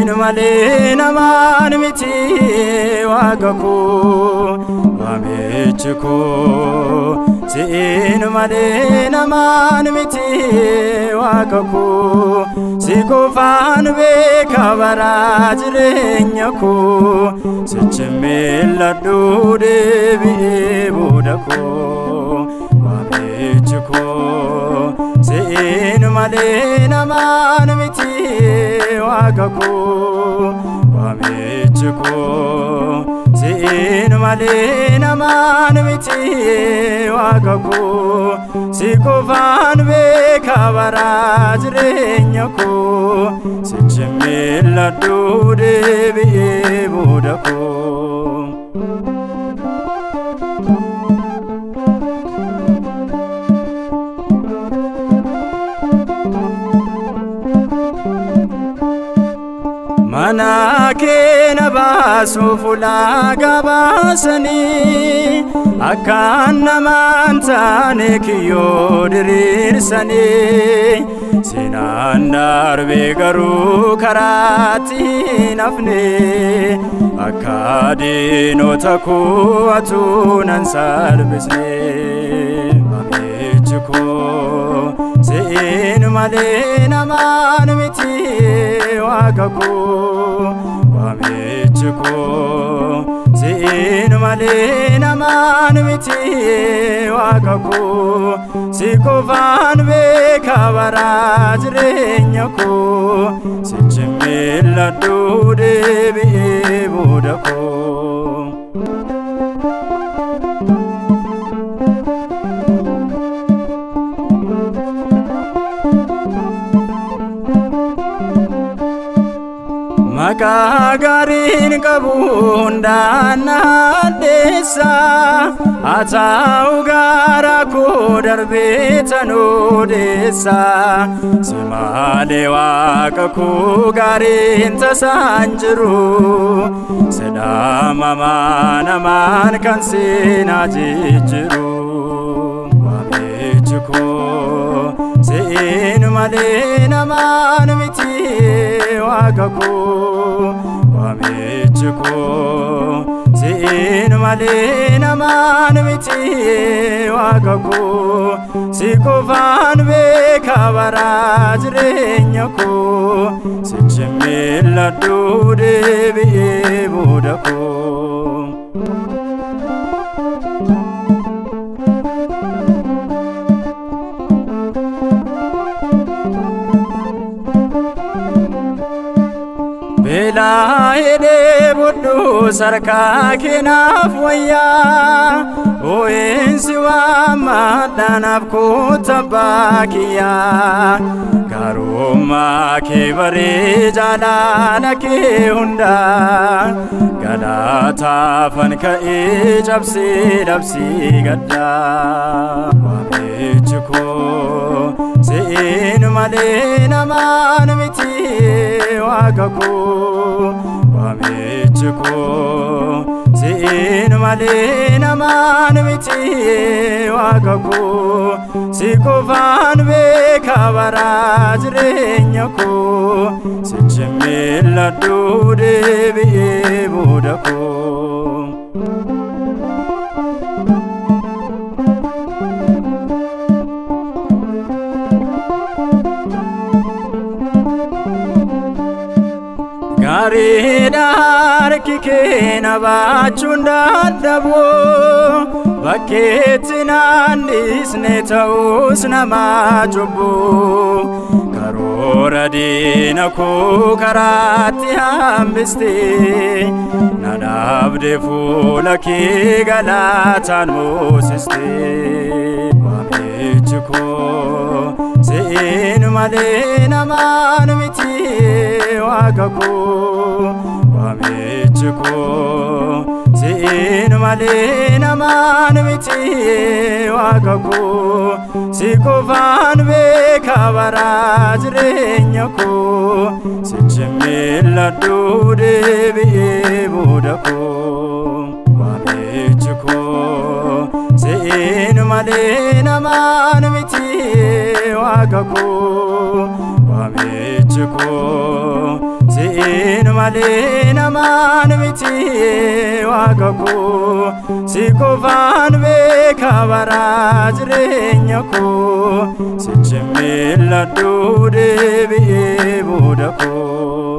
Si'in malee namaan miti waaqa koo waamichi koo. Si'in malee namaan miti waaqa koo. Si qofaan beeka bara jireenya koo. Sichi mil'adhu deebi'ee booda koo waamichi koo. Si'in malee namaan miti waaqa koo waamichi koo. Si'in malee namaan miti waaqa koo. Si qofaan beeka bara jireenya koo. Sichi mil'adhu deebi'ee booda koo. Mana kee na baasuuf ulaagaa baasanii akkaan namaan taane kiyyoo diriirsanii sinaan darbee garuu karaatti hin hafne akka diinota koo atuu nan salphisne. Waamichi koo si'in malee namaan miti waaqa koo waamichi koo. Si'in malee namaan miti waaqa koo. Si qofaan beeka bara jireenya koo. Sichi mil'adhu deebi'ee booda koo. Maqaa gaariin qabu hundaan na addeessa. Haa ta'u gara koo darbee tanuu deessa. Si malee waaqa koo gaariin tasaan jiru. Sedhaamamaa namaan kan seenaa jijjiiru. Waamichi koo si'in malee namaan miti waaqa koo waamichi koo. Si'in malee namaan miti waaqa koo. Si qofaan beeka bara jireenya koo. Sichi mil'adhu deebi'ee booda koo. Beelaa hidhee budhuu sarkaa keenaaf wayyaa. Ooyinsi waammadhaanaaf kutaa baakiyyaa. Gaarummaa kee baree jaalala kee hundaa. Galaataafan ka'ee cabsee labsii gaddaa. Waamichi koo si'in malee namaan miti waaqa koo waamichi koo. Si'in malee namaan miti waaqa koo. Si qofaan beeka bara jireenya koo. Sichi mil'adhu deebi'ee booda koo. Gaariidha harki kee na baachuun dadhabu. Bakkeetti naan dhiisne ta'us nama cubbu. Karoora diina koo karaatti hambiste. Na dhaabde fuula kee galataan moosiste. Waamichi koo si'in malee namaan miti waaqa koo waamichi koo. Si'in malee namaan miti waaqa koo. Si qofaan beeka bara jireenya koo. Sichi mil'adhu deebi'ee booda koo. Waamichi koo si'in malee namaan miti waaqa koo waamichi koo. Siin malee namaan miti waaqa koo, si qofaan beeka bara jireenya koo, sichi mil'adhu deebi'ee booda koo.